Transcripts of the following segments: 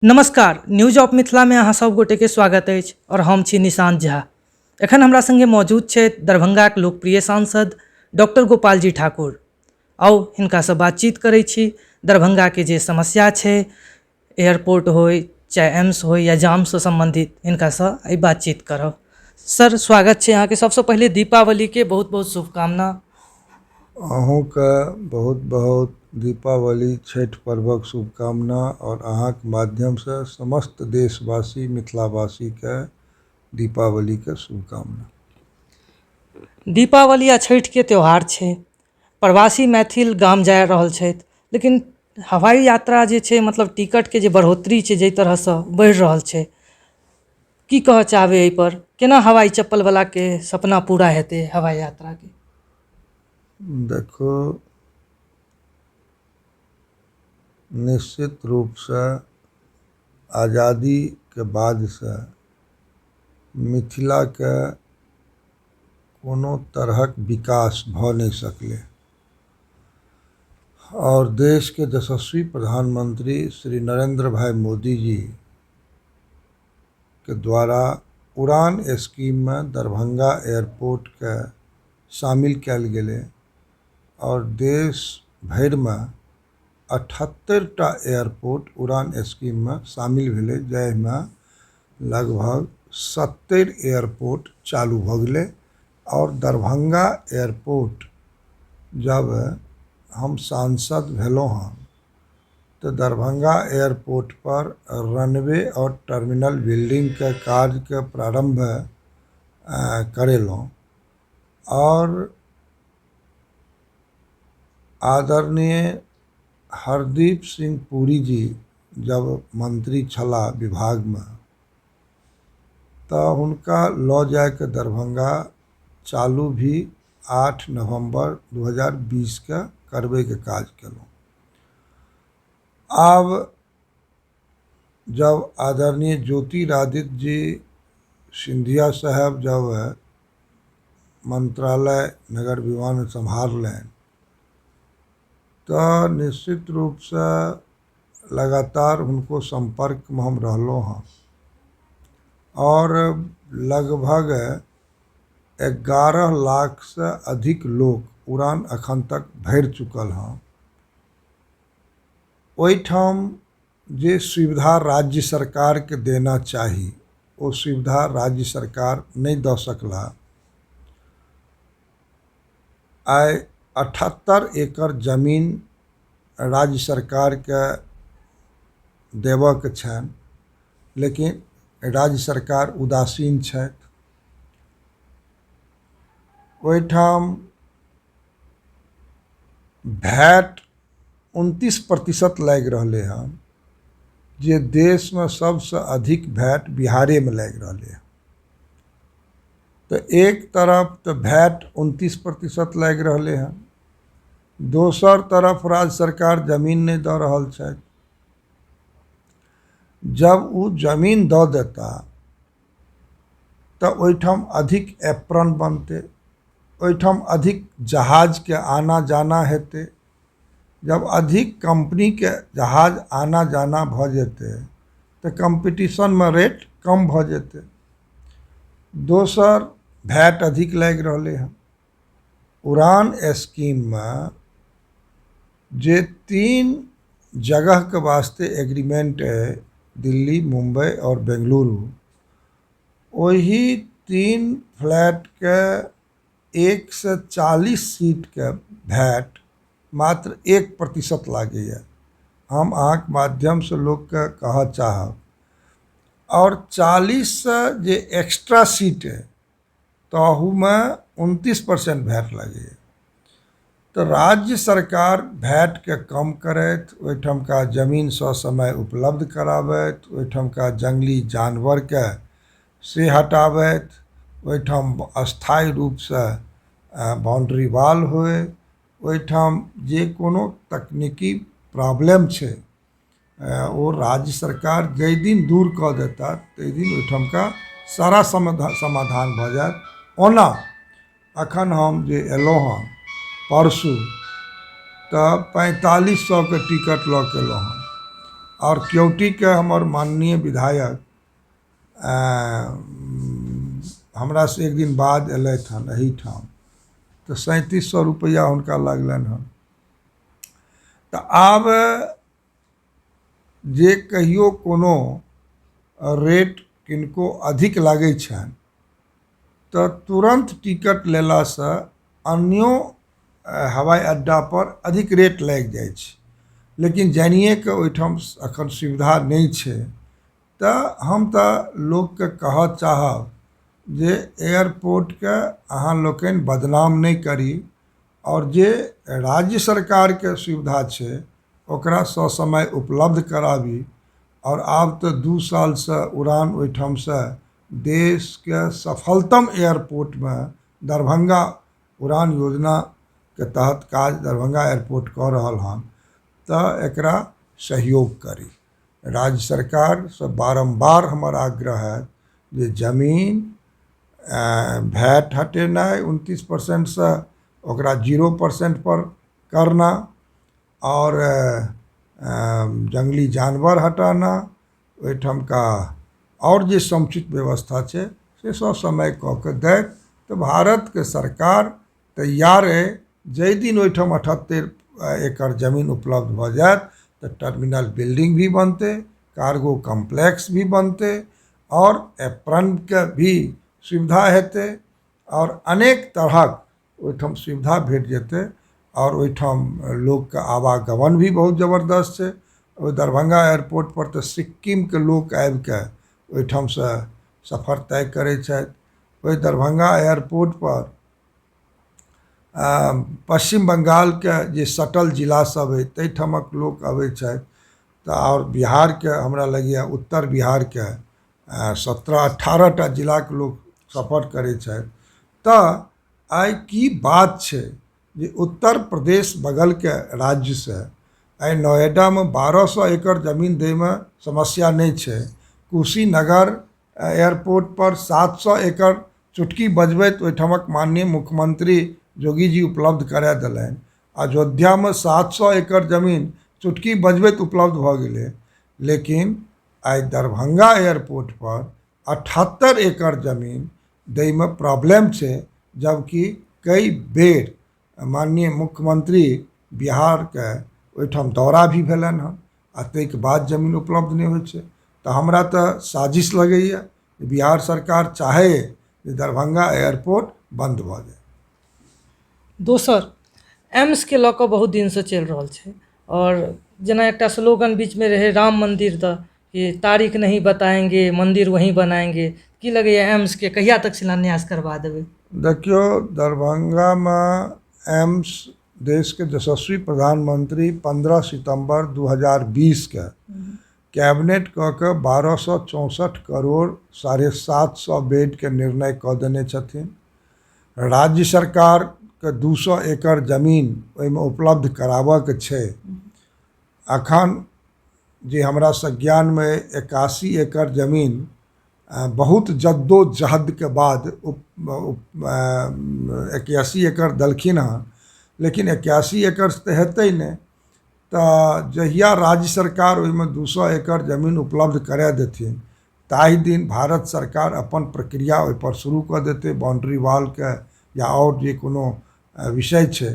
नमस्कार, news of Mithila में अहाँ सब गोटे के स्वागत अछि और हम छी निशांत झा। एखन हमरा संगे मौजूद छथि दरभंगाक लोकप्रिय सांसद डॉक्टर गोपाल जी ठाकुर। आउ हिनकासँ बातचीत करै छी, दरभंगा के जे समस्या छै, एयरपोर्ट होइ चाहे एम्स होइ या जामसँ सम्बन्धित, हिनकासँ आइ बातचीत करब। सर, स्वागत छै अहाँके। सबसँ पहिले दीपावलीके बहुत बहुत शुभकामना। अहूँके बहुत बहुत दीपावली छठि पर्वक शुभकामना आओर अहाँके माध्यमसँ समस्त देशवासी मिथिलावासीके दीपावलीके शुभकामना। दीपावली आ छठिके त्यौहार छै, प्रवासी मैथिल गाम जा रहल छथि, लेकिन हवाई यात्रा जे छै, मतलब टिकटके जे बढ़ोतरी छै, जाहि तरहसँ बढ़ि रहल छै, की कहऽ चाहबै एहिपर? केना हवाई चप्पलवलाके सपना पूरा हेतै हवाई यात्राके? देखू, निश्चित रूपसँ आजादीके बादसँ मिथिलाके कोनो तरहक विकास भऽ नहि सकलै आओर देशके यशस्वी प्रधानमंत्री श्री नरेंद्र भाई मोदी जी के द्वारा उड़ान स्कीममे दरभंगा एयरपोर्टके शामिल कयल गेलै आओर देश भरिमे 78 टा एयरपोर्ट उड़ान स्कीममे शामिल भेलै, जाहिमे लगभग 70 एयरपोर्ट चालू भऽ गेलै। आओर दरभंगा एयरपोर्ट जब हम सांसद भेलहुँ हँ तऽ दरभंगा एयरपोर्ट पर रनवे आओर टर्मिनल बिल्डिंगके कार्यके प्रारम्भ करेलहुँ आओर आदरणीय हरदीप सिंह पुरी जी जब मंत्री छलाह विभागमे तऽ हुनका लऽ जाइके दरभंगा चालू भी 8 नवम्बर 2020के करबैके काज केलहुँ। आब जब आदरणीय ज्योतिरादित्य जी सिंधिया साहब जब मंत्रालय नगर विमान सम्हारलनि तऽ निश्चित रूपसँ लगातार हुनको सम्पर्कमे हम रहलहुँ हँ आओर लगभग 11 लाखसँ अधिक लोक उड़ान अखन तक भरि चुकल हँ। ओहिठाम जे सुविधा राज्य सरकारके देना चाही ओ सुविधा राज्य सरकार नहि दऽ सकला। आइ 78 एकड़ जमीन राज्य सरकारके देबऽके छनि, लेकिन राज्य सरकार उदासीन छथि। ओहिठाम भैट 29% लागि रहलै हँ, जे देशमे सबसँ अधिक भैट बिहारेमे लागि रहलै हँ। तऽ एक तरफ तऽ भैट 29% लागि रहलै हँ, दोसर तरफ राज्य सरकार जमीन नहि दऽ रहल छथि। जब ओ जमीन दऽ देता तऽ ओहिठाम अधिक एप्रन बनतै, ओहिठाम अधिक जहाजके आना जाना हेतै। जब अधिक कम्पनीके जहाज आना जाना भऽ जेतै तऽ कम्पीटिशनमे रेट कम भऽ जेतै। दोसर, भैट अधिक लागि रहलै हँ। उड़ान स्कीममे जे 3 जगहके वास्ते एग्रीमेंट अइ, दिल्ली, मुम्बई आओर बेंगलुरु, ओहि 3 फ्लैटके 140 सीटके भैट मात्र 1% लागैए। हम अहाँके माध्यमसँ लोकके कहऽ चाहब, आओर 40सँ जे एक्स्ट्रा सीट अइ ताहूमे 29% भैट लागैए। तऽ राज्य सरकार भैटके कम करथि, ओहिठामका जमीन ससमय उपलब्ध कराबथि, ओहिठामका जङ्गली जानवरके से हटाबथि, ओहिठाम अस्थायी रूपसँ बाउंड्री वाल होइ, ओहिठाम जे कोनो तकनीकी प्रॉब्लम छै ओ राज्य सरकार जाहि दिन दूर कऽ देता ताहि दिन ओहिठामका सारा समाधान भऽ जायत। ओना अखन हम जे एलहुँ हँ परसू, तऽ 4500के टिकट लऽ के एलहुँ हँ आओर केवटीके हमर माननीय विधायक हमरासँ एक दिन बाद एलथि हन एहिठाम, तऽ 3700 रुपैआ हुनका लागलनि हन। तऽ आब जे कहियो कोनो रेट किनको अधिक लागै छनि तऽ तुरन्त टिकट लेलासँ अन्यो हवाई अड्डा पर अधिक रेट लागि जाइ छै, लेकिन जानिएके ओहिठाम एखन सुविधा नहि छै। तऽ हम तऽ लोकके कहऽ चाहब जे एयरपोर्टके अहाँ लोकनि बदनाम नहि करी, आओर जे राज्य सरकारके सुविधा छै ओकरा ससमय उपलब्ध कराबी। आओर आब तऽ 2 सालसँ उड़ान ओहिठामसँ देशके सफलतम एयरपोर्टमे दरभंगा उड़ान योजनाके तहत काज दरभंगा एयरपोर्ट कऽ रहल हन, तऽ एकरा सहयोग करी। राज्य सरकारसँ बारम्बार हमर आग्रह है जे जमीन भैट हटेनाइ 29%सँ ओकरा 0% पर करना, और जंगली जानवर हटाना, ओहिठामका आओर जे समुचित व्यवस्था छै से सब समय कऽ के दैत। तऽ भारतके सरकार तैयार अइ, जाहि दिन ओहिठाम 78 एकड़ जमीन उपलब्ध भऽ जायत तऽ टर्मिनल बिल्डिंग भी बनतै, कार्गो कम्प्लेक्स भी बनतै, और एप्रनके भी सुविधा हेतै, और अनेक तरहक ओहिठाम सुविधा भेट जेतै। और ओहिठाम लोकके आवागमन भी बहुत जबरदस्त छै। ओहि दरभंगा एयरपोर्ट पर तऽ सिक्किमके लोक आबिके ओहिठामसँ सफर तय करै छथि। ओहि दरभंगा एयरपोर्ट पर पश्चिम बंगालके जे सटल जिला सब अइ ताहिठामक लोक अबै छथि। तऽ आओर बिहारके हमरा लगैए उत्तर बिहारके 17-18 टा जिलाके लोक सफर करै छथि। तऽ आइ की बात छै जे उत्तर प्रदेश बगलके राज्यसँ आइ नोएडामे 1200 एकड़ जमीन दैमे समस्या नहि छै। कुशीनगर एयरपोर्ट पर 700 एकड़ चुटकी बजबैत ओहिठामक माननीय मुख्यमंत्री योगी जी उपलब्ध करा देलनि। अयोध्यामे 700 एकड़ जमीन चुटकी बजबैत उपलब्ध भऽ गेलै, लेकिन आइ दरभंगा एयरपोर्ट पर 78 एकड़ जमीन दैमे प्रॉब्लम छै, जबकि कई बेर माननीय मुख्यमंत्री बिहारके ओहिठाम दौरा भी भेलनि हँ आ ताहिके बाद जमीन उपलब्ध नहि होइ छै। तऽ हमरा तऽ साजिश लगैए बिहार सरकार चाहे जे दरभंगा एयरपोर्ट बन्द भऽ जाय। दोसर, एम्सके लऽ कऽ बहुत दिनसँ चलि रहल छै, आओर जेना एकटा स्लोगन बीचमे रहै राम मन्दिर दऽ कि तारीख नहीं बताएंगे मंदिर वहीं बनाएंगे, की लगैए एम्सके कहिया तक शिलान्यास करबा देबै? देखियौ, दरभंगामे एम्स देशके यशस्वी प्रधानमंत्री 15 सितम्बर 2020 के कैबिनेट कऽ के 1264 करोड़ 750 बेडके निर्णय कऽ देने छथिन। राज्य सरकारके 200 एकड़ जमीन ओहिमे उपलब्ध कराबऽके छै। अखन जे हमरा संज्ञानमे 81 एकड़ जमीन बहुत जद्दोजहदके बाद 81 एकड़ देलखिन हँ, लेकिन 81 एकड़ तऽ हेतै नहि। तऽ जहिया राज्य सरकार ओहिमे 200 एकड़ जमीन उपलब्ध करा देथिन ताहि दिन भारत सरकार अपन प्रक्रिया ओहिपर शुरू कऽ देतै, बाउंड्री वॉलके या आओर जे कोनो विषय छै।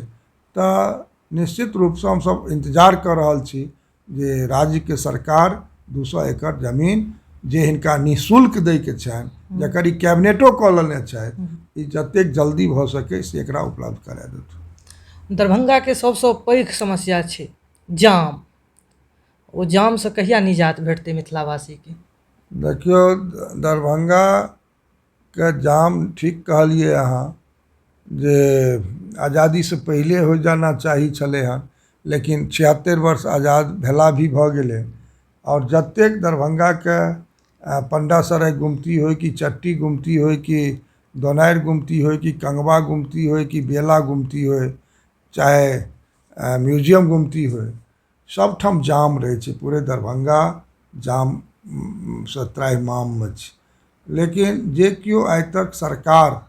तऽ निश्चित रूपसँ हमसब इन्तजार कऽ रहल छी जे राज्यके सरकार 200 एकड़ जमीन जे हिनका निःशुल्क दैके छनि, जकर ई कैबिनेटो कऽ लेने छथि, ई जतेक जल्दी भऽ सकै से एकरा उपलब्ध करा देथुन। दरभंगाके सबसँ पैघ समस्या छै जाम। ओ जामसँ कहिया निजात भेटतै मिथिलावासीके? देखियौ, दरभंगाके जाम ठीक कहलियै अहाँ जे आजादीसँ पहिले हो जाना चाही छलै हँ, लेकिन 76 वर्ष आजाद भेला भी भऽ गेलै। आओर जतेक दरभंगाके पंडासराय गुमती होइ कि चट्टी गुमती होइ कि दोनारि गुमती होइ कि कंगवा गुमती होइ कि बेला गुमती होइ, चाहे म्यूजियम गुमती होइ, सबठाम जाम रहै छै। पूरे दरभंगा जामसँ त्राहिमाममे छै। लेकिन जे केओ आइ तक सरकार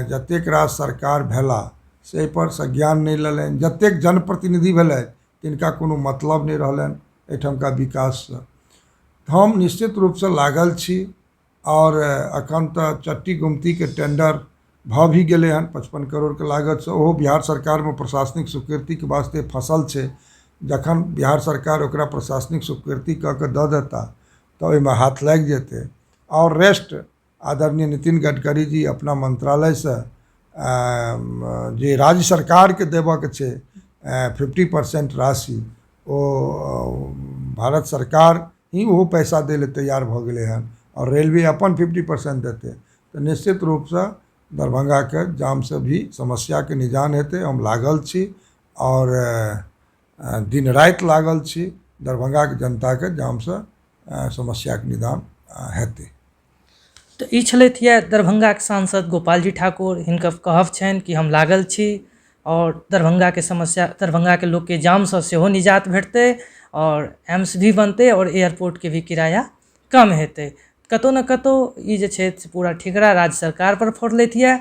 जतेक रास सरकार भेला से एहिपर संज्ञान नहि लेलनि, जतेक जनप्रतिनिधि भेलथि तिनका कोनो मतलब नहि रहलनि एहिठामका विकाससँ। हम निश्चित रूपसँ लागल छी आओर एखन तऽ चट्टी गुमतीके टेंडर भऽ भी गेलै हन 55 करोड़के लागतसँ। ओहो बिहार सरकारमे प्रशासनिक स्वीकृतिके वास्ते फसल छै। जखन बिहार सरकार ओकरा प्रशासनिक स्वीकृति कऽ के दऽ देता तऽ ओहिमे हाथ लागि जेतै। आओर रेस्ट आदरणीय नितिन गडकरी जी अपना मंत्रालयसँ जे राज्य सरकारके देबऽके छै 50% राशि, ओ भारत सरकार ही ओहो पैसा दै लए तैयार भऽ गेलै हन आओर रेलवे अपन 50% देतै। तऽ निश्चित रूपसँ दरभंगाके जामसँ भी समस्याके निदान हेतै। हम लागल छी आओर दिन राति लागल छी, दरभंगाके जनताके जामसँ समस्याके निदान हेतै। तऽ ई छलथि यऽ दरभंगाके सांसद गोपालजी ठाकुर। हिनकर कहब छनि कि हम लागल छी आओर दरभंगाके समस्या, दरभंगाके लोकके जामसँ सेहो निजात भेटतै आओर एम्स भी बनतै आओर एयरपोर्टके भी किराया कम हेतै। कतहु ने कतहु ई जे छै से पूरा ठिकरा राज्य सरकार पर फोड़लथि यऽ।